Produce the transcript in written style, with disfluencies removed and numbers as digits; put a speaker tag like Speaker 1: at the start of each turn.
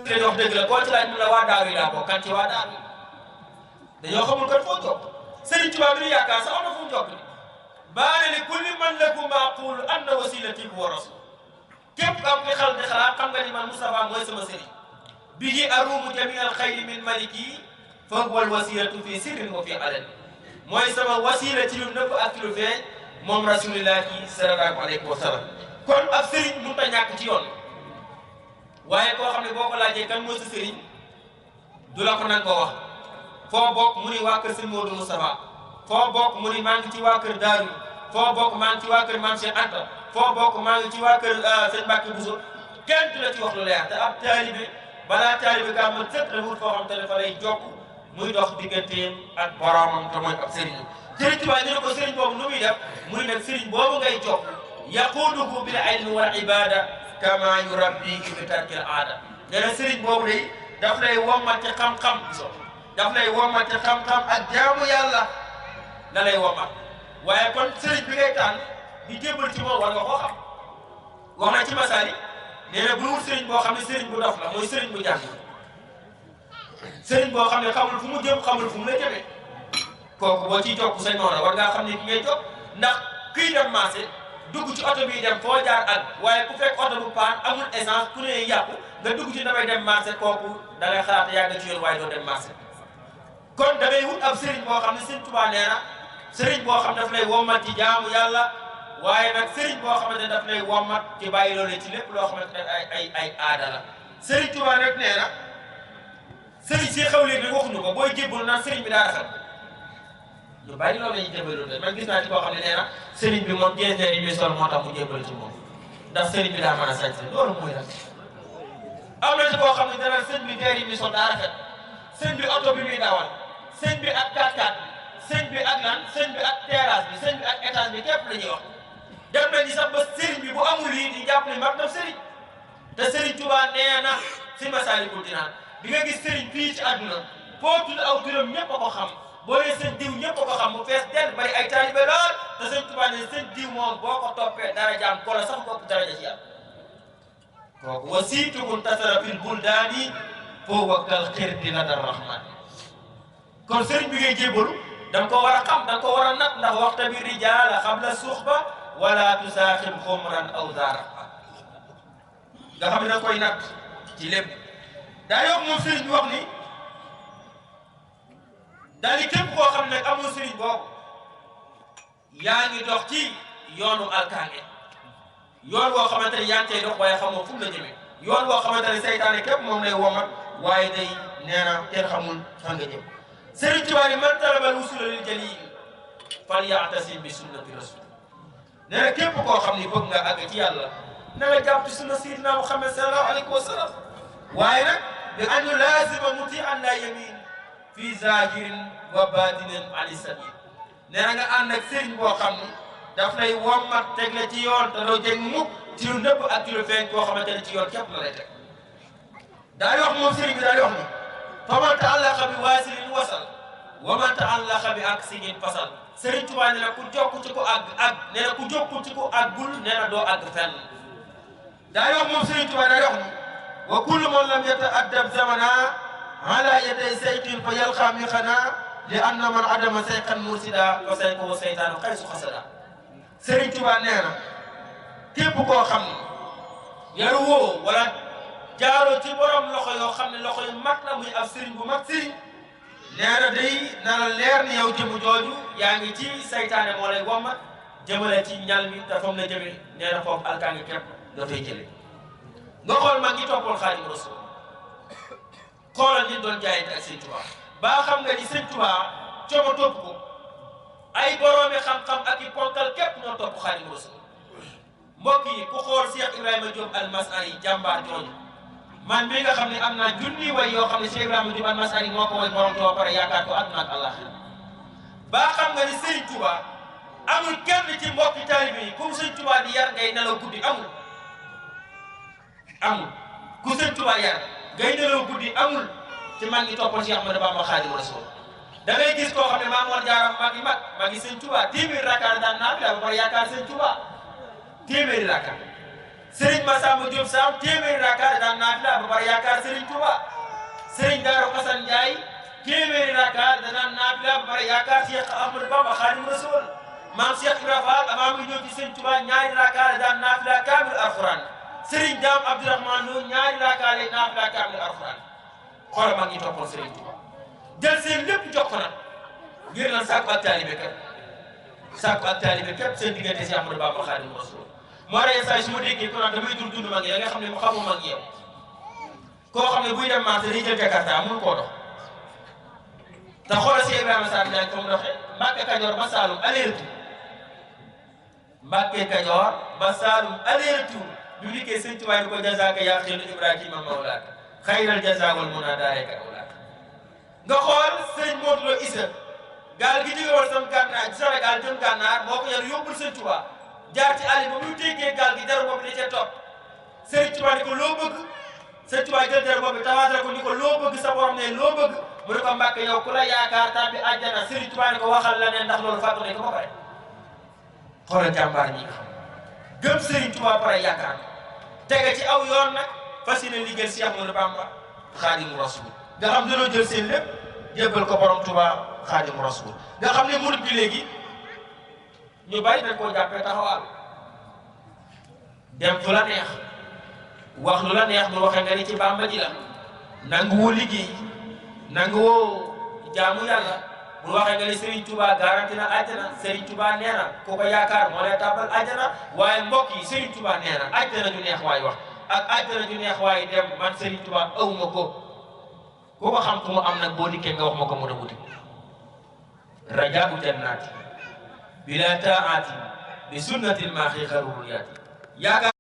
Speaker 1: te wax dëgg la koo ci laaj mu la waa daaw yi laa ko kan ci waa daaw yi dañoo xamul kat foo jokk Sëriñ Tuubaa bi ñu yaakaar sax am na fu mu jokk ni baane li kulli man lakum maqul anna wasilati wa rasul képp ku am ki xel di xalaat xam nga ni man Moustapha mooy sama sëriñ bihi arumu jami al xayri min maliki fa huwa al wasilatu fi sirrin wa fi alani mooy sama wasila ci lu nëbb ak ci lu feeñ moom rasulillahi sallallahu alayhi wa sallam kon ab sëriñ mënut a ñàkk ci yoon waaye koo xam ne boo ko laajee kan mooy sa sëriñ du la ko nan koo wax foo bokk mu ni waa kër sëñ Modou Moustapha foo bokk mu ni maa ngi ci waa kër Daaru foo bokk maa ngi ci waa kër Mame Cheikh Anta foo bokk maa ngi ci waa kër sëñ Mbacke Bousso kenn du la ci wax lu leer te ab taalibe balaa taalibe gaa mën sëkk la wut foo xam te ne fa lay jokk muy dox digganteem ak boromam te mooy ab sëriñ Sëriñ Tuubaa ñu ne ko sëriñ boobu nu muy def muy nag sëriñ boobu ngay jokk yaquuduhu bil ilmi wal ibada kama yurabbihi bi tarkil aada nee na sëriñ boobu day daf lay wommat ci xam-xam daf lay wommat ci xam-xam ak jaamu yàlla la lay wommat waaye kon sëriñ bi ngay tànn di jébbal ci moom war nga koo xam wax na ci masaali nee na bu wut sëriñ boo xam ne sëriñ bu dof la mooy sëriñ bu jàng sëriñ boo xam ne xamul fu mu jëm xamul fu mu la jëmee kooku boo ciy jokk sañ noonu war ngaa xam ne ki ngay jokk ndax kuy dem marché dugg ci oto bii dem foo jaar ak waaye ku fekk oto bu paan amul essence ku ne yàqu nga dugg ci damay dem marché kooku da ngay xalaat yàgg ci yoon waaye doo dem marché kon da ngay wut ab sëriñ boo xam ne Sëriñ Tuubaa nee na sëriñ boo xam ne daf lay wommat ci jaamu yàlla waaye nag sëriñ boo xamante ne daf lay wommat ci bàyyi loolu ci lépp loo xamante ne ay aada la Sëriñ Tuubaa nag nee na sëriñ si xew léegi waxuñu ko booy jébbal naan sëriñ bi daa rafet ñu bàyyi loolu la ñuy jébbal man gis naa ci koo xam ne nee na sëriñ bi moom jeexeer yi muy sol moo tax mu jébbal ci moom ndax sëriñ bi daa mën a sañse loolu mooy lan am na ci koo xam ne dana sëñ bi deer yi muy sol daa rafet sëñ bi oto bi muy dawal sëñ bi ak 4x4 sëñ bi ak lan sëñ bi ak terrasse bi sëñ bi ak étage bi képp la ñuy wax dem nañu sax ba sëriñ bi bu amul lii di jàpp ne mag na sëriñ te Sëriñ Tuubaa nee na si Masaalikul Jinaan di nga gis sëriñ fii ci àdduna foo tudd aw turam ñëpp a ko xam boo nee sëñ diw ñëpp a ko xam mu fees dell bari ay taalibe lool te Sëriñ Tuubaa ne sëñ diw moom boo ko toppee dara jaam ko la sax bopp daraja ci yàlla kooku wasiitukum tasara fil buldaani foofu kal xirdi ladar rahman kon sëriñ bi ngay jébbalu da nga ko war a xam da nga ko war a nat ndax waxta bi rijaala xabla suxba wala tusaaxib xumran aw zaara nga xam ne da nga koy nat ci lépp daa yokk moom sëriñ bi wax ni daal di képp koo xam ne amul sëriñ boobu yaa ngi dox ci yoonu alkaange yoon woo xamante ne yaa ngi cay dox waaye xamoo fu mu la jëmee yoon woo xamante ne seytaane képp moom lay womat waaye day nee na kenn xamul fan nga jëm Sëriñ Tuubaa ni man talabal wusula lil jalil fal ya'tasim bi sunnati rasul nee na képp koo xam ni bëgg nga àgg ci yàlla na nga jàpp ci sunna sayyidina Muhammad sallallahu alayhi wa sallam waaye nag bi an lazima muti an la yamin fi zahirin wa batinin ali sabil nee na nga ànd ak sëriñ boo xam ni daf lay wommat teg la ci yoon te doo jeg mukk ci lu nëbb ak ci lu feeñ koo xamante ne ci yoon képp la lay teg daa wax moom sëriñ bi daa wax ni fa man ta'allaqa bi waasilin wasal wa man ta'allaqa bi aksihin fasal Sëriñ Tuubaa nee na ku jokk ci ko àgg nee na ku jokku ci ko àggul nee na doo àgg fenn daa wax moom Sëriñ Tuubaa daa wax ni wa kullu man lam yata'addab zamana ala yaday sayqin fa yalqa miqana li anna man adama sayqan mursida fa sayquhu seytaanu xaysu xasada Sëriñ Tuubaa nee na képp koo xam ne yaru woo wala jaaroo ci borom loxo yoo xam ne loxo yu mag la muy ab sëriñ bu mag sëriñ nee na day na la leer ni yow jëmu jooju yaa ngi ci saytaane moo lay wommat jëmale ci ñal mi te fam la jëme nee na foofu alkaange képp nga fay jële nga xool mag ñi toppoon Xaadimu Rasuul xoolal ñi doon jaayante ak Sëriñ Tuubaa baa xam nga ni Sëriñ Tuubaa coomo topp ko ay boroomi xam-xam ak i ponkal képp ñoo topp Xaadimu Rasuul mbokk yi ku xool Cheikh Ibrahima Diop Almasari jàmbaar jooju man mi nga xam ne am naa junni way yoo xam ne Cheikh Ibrahima Diop Almasari moo ko way borom too pare yaakaar ko àdduna ak àllaaxira baa xam nga ni Sëriñ Tuubaa amul kenn ci mbokki taalibe yi comme Sëriñ Tuubaa di yar ngay nelaw guddi amul ku Sëriñ Tuubaa yar ngay nelaw guddi amul ci man ngi toppoon Cheikh Ahmadou Bamba Xaadimu Rasuul da ngay gis koo xam ne Maam Mor Jaara magi Sëñ Tuubaa téeméeri rakka daan naafila ba pare yaakaar Sëñ Tuubaa téeméeri rakka Serigne Massamba Diop Sam téeméeri rakka daan naafila ba pare yaakaar Serigne Touba Serigne Darou Assane Ndiaye téeméeri rakka daan naafila ba pare yaakaar Cheikh Ahmadou Bamba Khadim Rasoul maam Cheikh Ibra Fall avant muy ñëw ci Serigne Touba ñaari rakka daan naafila kaamil alxuraan Serigne Dame Abdourahmane Lo ñaari rakka lay naafila kaamil alxuraan xoolal mag ñi toppoon Serigne Touba jël seen lépp jox ko nag ngir lan sàkku ak taalibe képp seen diggante Cheikh Ahmadou Bamba Khadim Rasoul moo tax saa su ma déggee ku naan damay dund mag yi da nga xam ne mu xamul mag yow koo xam ne buy dem marché day jël Jakarta mënu koo dox te xoolal si Ibrahima Sarr Ndiaye comme doxee Mbàkke Kajoor ba Saalum aller-retour Mbàkke Kajoor ba Saalum aller-retour bi mu dikkee Sëñ Tuubaa ni ko jazaaka yaa xeelu Ibrahima mawlaaka xayral jazaa wal munaa daarayka awlaaka nga xool Sëñ Modou Lo Issa gaal gi jóge woon sam gànnaar Sénégal jëm gànnaar moo ko yor yóbbul Sëñ Tuubaa jaar ci àll ba muy déggee gaal gi dara boobu da cee topp Serigne Touba ni ko loo bëgg Serigne Touba jël dara boobu tawaatale ko ni ko loo bëgg sa borom ne loo bëgg mu ne ko Mbàkke yow ku la yaakaar tàbbi àjjana Serigne Touba ni ko waxal la ne ndax loolu fàttu nañ ko ba pare xoolal jàmbaar ñi nga xam gëm Serigne Touba pare yaakaar tege ci aw yoon nag fas yéene liggéeyal Cheikh Ahmadou Bamba Xaadimu Rasuul nga xam dañoo jël seen lépp jébbal ko borom Touba Xaadimu Rasuul nga xam ne murid bi léegi ñu bari dañ koo jàppee taxawal dem fu la neex wax lu la neex mu waxee nga ni ci Bàmba ji la nanguwoo liggéey nanguwoo jaamu yàlla bu waxee nga ni Serigne Touba garanti na àjjana Serigne Touba nee na ku ko yaakaar moo lay tàbbal àjjana waaye mbokk yi Serigne Touba nee na àjjana ju neex waay wax ak àjjana ju neex waay dem man Serigne Touba awuma ko ku ko xam ku mu am nag boo dikkee nga wax ma ko mën a wuti rajaabu jannaati bila taati bi sunnatil maaxi xarurul yaati yaakaar